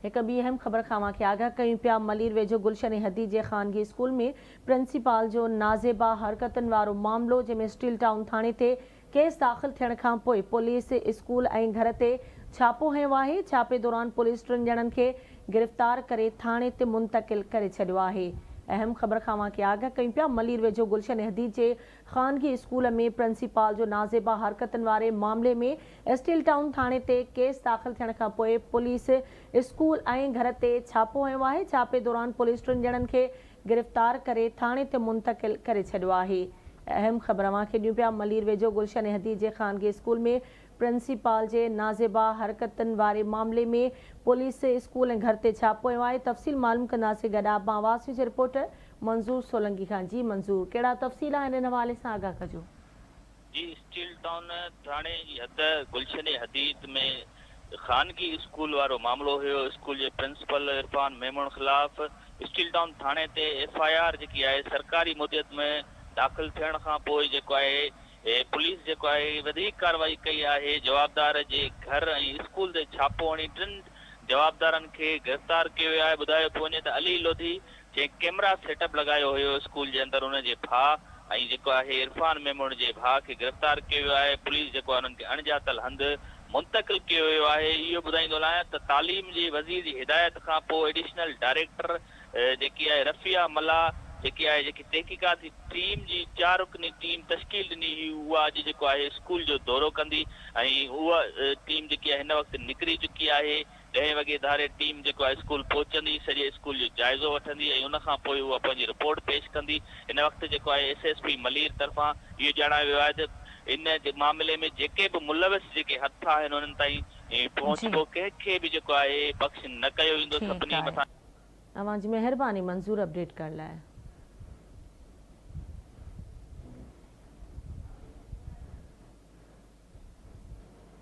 هڪ ٻي اهم خبر کان اوهان کي آگاهه ڪيون پيا، ملير ويجهو گلشن حديد جي خانگي اسڪول ۾ پرنسپال جو نازيبا حرڪتن وارو معاملو جنهن ۾ اسٽيل ٽائون ٿاڻي تي ڪيس داخل ٿيڻ کانپوء پوليس اسڪول ۽ گهر تي ڇاپو هنيو آهي، ڇاپي دوران پوليس ٽن ڄڻن کي گرفتار ڪري ٿاڻي تي منتقل ڪري ڇڏيو آهي. اهم خبر کان اوهان کي آگاهه ڪيون پيا، ملير ويجهو گلشن حديد جي خانگي اسڪول ۾ پرنسپال جو نازيبا حرڪتن واري معاملي ۾ اسٽيل ٽائون ٿاڻي تي ڪيس داخل ٿيڻ کانپوء پوليس اسڪول ۽ گهر تي ڇاپو هنيو آهي، ڇاپي دوران پوليس ٽن ڄڻن کي گرفتار ڪري ٿاڻي تي منتقل ڪري ڇڏيو آهي. اهم خبر اوهان کي ڏيون پيا ملير ويجهو گلشن حديد جي خانگي اسڪول ۾ پرنسپال جي نازيبا حرڪتن واري معاملي ۾ پوليس اسڪول ۽ گهر تي ڇاپو هنيو آهي، تفصيل معلوم ڪنداسين گڏ آب مان آواز نيوز جي رپورٽر منظور سولنگي کان جي منظور ڪهڙا تفصيل آهن ان حوالي سان آگاهه ڪجو. جي اسٽيل ٽائون ٿاڻي جي حد گلشن حديد ۾ خانگي اسڪول وارو معاملو هيو، اسڪول جي پرنسپل عرفان ميمڻ خلاف اسٽيل ٽائون ٿاڻي تي ايف I R جيڪي آهي سرڪاري مدعيت ۾ داخل ٿيڻ کان پوء جيڪو آهي پوليس جيڪو آهي وڌيڪ ڪارروائي ڪئي آهي جوابدار جي گهر ۽ اسڪول تي ڇاپو هڻي ٽن جوابدارن کي گرفتار ڪيو ويو آهي ٻڌايو پيو وڃي ته علي لوڌي جنهن ڪيمرا سيٽ اپ لڳايو هيو اسڪول جي اندر ان جي ڀاء ۽ جيڪو آهي عرفان ميمڻ جي ڀاء کي گرفتار ڪيو ويو آهي پوليس جيڪو آهي انهن کي اڻڄاتل هنڌ منتقل ڪيو ويو آهي اهو ٻڌائيندو هلان ته تعليم جي وزير جي هدايت کان پوء ايڊيشنل ڊائريڪٽر جيڪي آهي رفيعه ملاح جيڪي آهي جيڪي تحقيقاتي ٽيم جي چار رڪني ٽيم تشڪيل ڏني هئي اها اڄ جيڪو آهي اسڪول جو دورو ڪندي ۽ اها ٽيم جيڪي آهي هن وقت نڪري چڪي آهي ڏهين وڳي ڌاري ٽيم جيڪو آهي اسڪول پهچندي، سڄي اسڪول جو جائزو وٺندي ۽ ان کان پوء اها پنهنجي رپورٽ پيش ڪندي. هن وقت جيڪو آهي ايس ايس پي ملير طرفان اهو ڄاڻايو ويو آهي ته ان معاملي ۾ جيڪي به ملوث جيڪي هٿ آهن انهن تائين پهچبو، ڪنهن کي به جيڪو آهي بخش نه ڪيو ويندو، ٺيڪ سڀني آهي مٿان. اوهان جي مهرباني منظور اپڊيٽ ڪرڻ لاء.